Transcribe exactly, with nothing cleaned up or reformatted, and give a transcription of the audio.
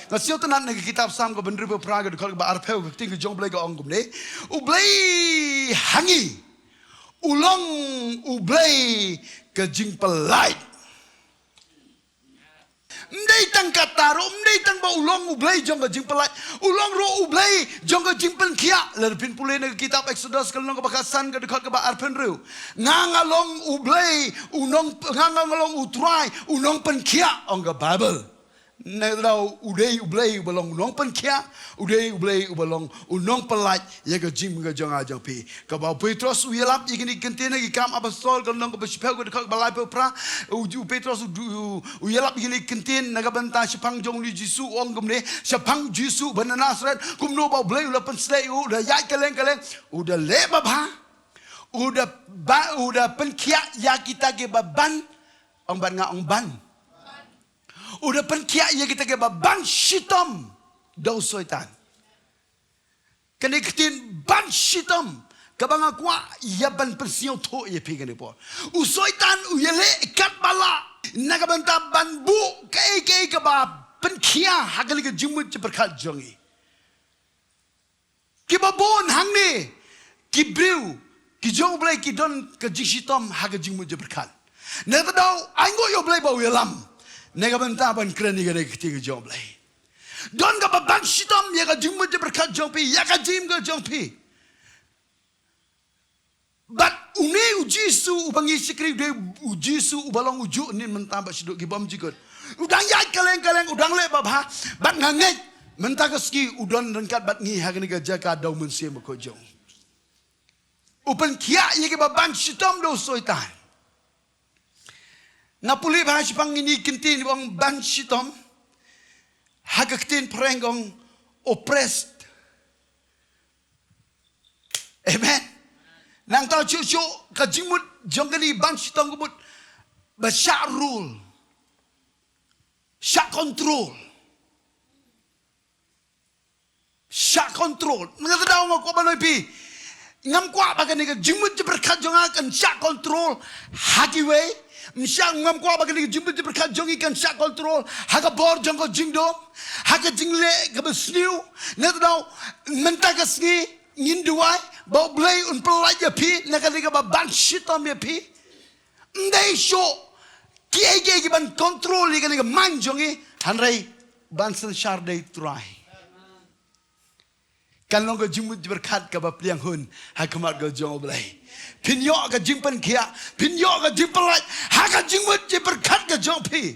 Nga sngewtynnat na ka kitab Salm kaba hynriewphew phra ka dkhot kaba arphew, ka ktien ka jong U Blei ka ong kumne: U Blei ha ngi u long U Blei ka jingpyllait. Ym dei tang katta ruh, ym dei tang ba u long U Blei jong ka jingpyllait, u long ruh U Blei jong ka jingpynkhiah. Lada phin pule na ka kitab Exodus ka lynnong kaba khatsan ka dkhot kaba arphew hynriew: Nga nga long U Blei u nong, nga nga long U Trai u nongpynkhiah, ong ka Baibl. Na ka daw u dei U Blei uba long u nongpynkhiah, u dei U Blei uba long u nongpyllait ïa ka jingim ka jong nga jong phi. Kaba u Petros u ïalap ïa kine ki kyntien ha ki Kam Apostol ka lynnong kaba shiphew ka dkhot kaba laiphew phra, u, u Petros u, u, u ïalap ïa kine ki kyntien na ka bynta shaphang jong une U Jisu, u ong kumne shaphang U Jisu ba na Nasareth, kumno ba U Blei u la pynshlei ïa u, u da ïaid kylleng kylleng, u da leh babha, u da ba, u da pynkhiah ïa kita kiba ban, ong ban, nga ong ban. U da pynkhiah ïa kita kiba ban shitom da u Soitan. Kane ka ktien ban shitom kaba nga kwah ïa ban pynsngewthuh ïa phi kane por. U Soitan u ïaleh katba lah na ka bynta ban buh kaei kaei kaba pynkhiah ha kane ka jingmut jingpyrkhat jong ngi. Kiba bun hangne ki briew ki jong U Blei ki don ka jingshitom ha ka jingmut jingpyrkhat. Na kata daw ai nguh ïa U Blei ba u ïalam na ka bynta ban kren ïa kane ka ktien ka jong U Blei. Don kaba ban shitom ïa ka jingmut jingpyrkhat jong phi, ïa ka jingim ka jong phi. Bad une U Jisu uba ngi shakri u dei U Jisu uba long ujuh ynnin mynta bad shaduh ki bymjukut. U dang ïaid kylleng kylleng, u dang leh babha, bad nga ngeit mynta ka sngi u don ryngkat bad ngi ha kane ka jaka daw mynsiem bakhuid jong. U pynkhiah ïa kiba ban shitom da u Soitan. Nga pule bha shaphang ine i kyntien ba ong ban shitom. Ha ka ktien phareng ka ong oppressed. Amen. Nangta shuh shuh ka jingmut jong kane i ban shitom ka mut ba shah rule, shah control. Shah control. Nga kata daw nga kwah ban ong ïa phi, ngam kwah ba kane ka jingmut jingpyrkhat jong nga kan shah control ha kiwei. Ngam shah, ngam kwah ba kane ka jingmut jingpyrkhat jong ngi kan shah control ha ka bor jong ka jingdum, ha ka jingleh kaba sniew. Nga kata daw mynta ka sngi ngin duwai ba U Blei un pyllait ïa phi na kane kaba ban shitom ïa phi. Ym dei shuh kiei kiei ki ban control ïa kane ka mind jong ngi, hynrei ban synshar da U Trai. Kan long ka jingmut jingpyrkhat kaba pliang hun ha khmat ka jong U Blei. Phin ïoh ka jingpynkhiah, phin ïoh ka jingpyllait ha ka jingmut jingpyrkhat ka jong phi.